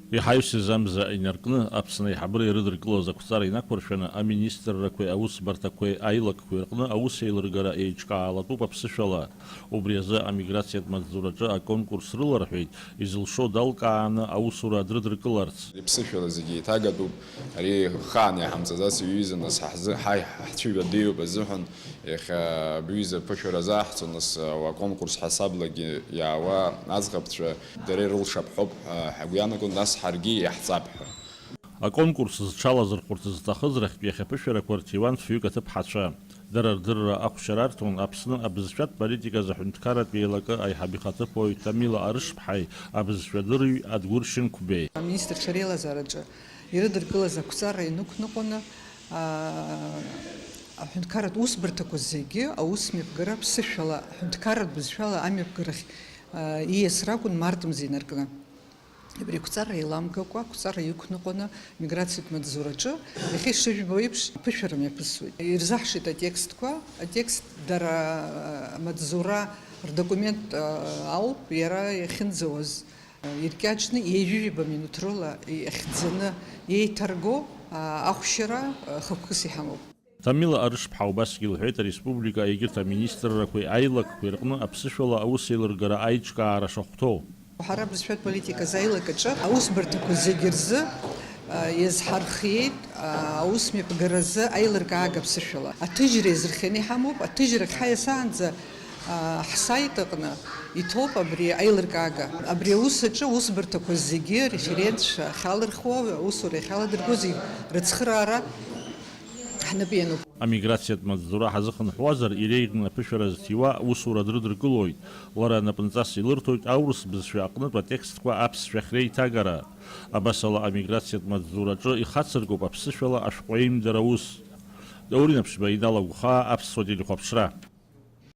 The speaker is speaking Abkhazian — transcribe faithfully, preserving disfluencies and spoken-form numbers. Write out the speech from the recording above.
Иҳаҩсыз амза инаркны, Аԥсны аиҳабыра ирыдыркылаз ақәҵара инақәыршәаны, аминистррақәеи аусбарҭақәеи аилакқәеи рҟны аусеилыргара еиҿкаалатәуп аԥсышәала. Убри азы амиграциатә маҵзураҿы аконкурс рыларҳәеит, изылшо далкааны аусура дрыдыркыларц. Ари ԥсышәала зегьы еиҭагатәуп. Ари хаан иҳамҵаӡац, иҩыза нас ҳзы, ҳаи, ҳцәыҩадеиуп азыҳәан, иахьа абҩыза ԥышәара азаҳҵо, нас, аконкурс ҳасаблагьы иаауа аӡӷабцәа дара ирылшап ҳәоуп ҳәа ҳгәы иаанагон, нас ҳаргьы иаҳҵап ҳәа. Аконкурс зҽалазырхәырц зҭахыз рахьтә иахьа аԥышәарақәа рҭиуан фҩык аҭыԥҳацәа. Дара рдырра ахәшьара арҭон Аԥсны абызшәатә политика азы аҳәынҭқарратә еилакы аиҳаб ихаҭыԥуаҩ Ҭамила Арышԥҳаи абызшәадырҩ Адгәыр Шьынқәбеи. Аминистрцәа реилазаараҿы ирыдыркылаз ақәҵара инықәныҟәаны, аа, аҳәынҭқарратә усбарҭақәа зегьы аусмҩаԥгара ԥсышәала, аҳәынҭқарратә бызшәала амҩаԥгарахь, аа, ииасра акәын март мза инаркны. Абри ақәҵара еиламгакәа, ақәҵара иқәныҟәаны миграциатә маҵзураҿы, иахьа ишыжәбо еиԥш, аԥышәара мҩаԥысуеит. Ирзаҳшеит атекстқәа, атекст дара, амаҵзура рдокумент, а, ауп, иара иахьынӡауаз, а, иркьаҿны, ҩажәижәаба минуҭ рыла иахьӡаны еиҭарго, а, ахәшьара, а, хықәкыс иҳамоуп. Ҭамила Арышԥҳа убасгьы лҳәеит, ареспублика егьырҭ аминистррақәеи аилакқәеи рҟны аԥсышәала аусеилыргара аиҿкаара шахәҭоу. Ҳара абызшәатә политиказ аилакаҿы аусбарҭақәа зегьы рзы, а, иазҳархиеит, а, аусмҩаԥгаразы аилыркаага аԥсышәала. Аҭыжьра иазырхианы иҳамоуп, аҭыжьрахь ҳаиасаанӡа, а, ҳсайт аҟны иҭоуп абри аилыркаага. Абри аус аҿы аусбарҭақәа зегьы ареферентцәа ахьалырхуа, аусура иахьаладыргоз рыцхыраара ҳнапы иануп. Амиграциатә маҵзура ҳазыхынҳәуазар, иреиӷьны аԥышәара зҭиуа аусура дрыдыркылоит. Лара напынҵас илырҭоит аурыс бызшәа аҟнытә атекстқәа аԥсшәахь реиҭагара. Абасала, амиграциатә маҵзураҿы ихацыркуп аԥсышәала ашәҟәеимдара аус. Даур Инаԥшьба, Инал Агәхаа, Аԥсуа телехәаԥшра.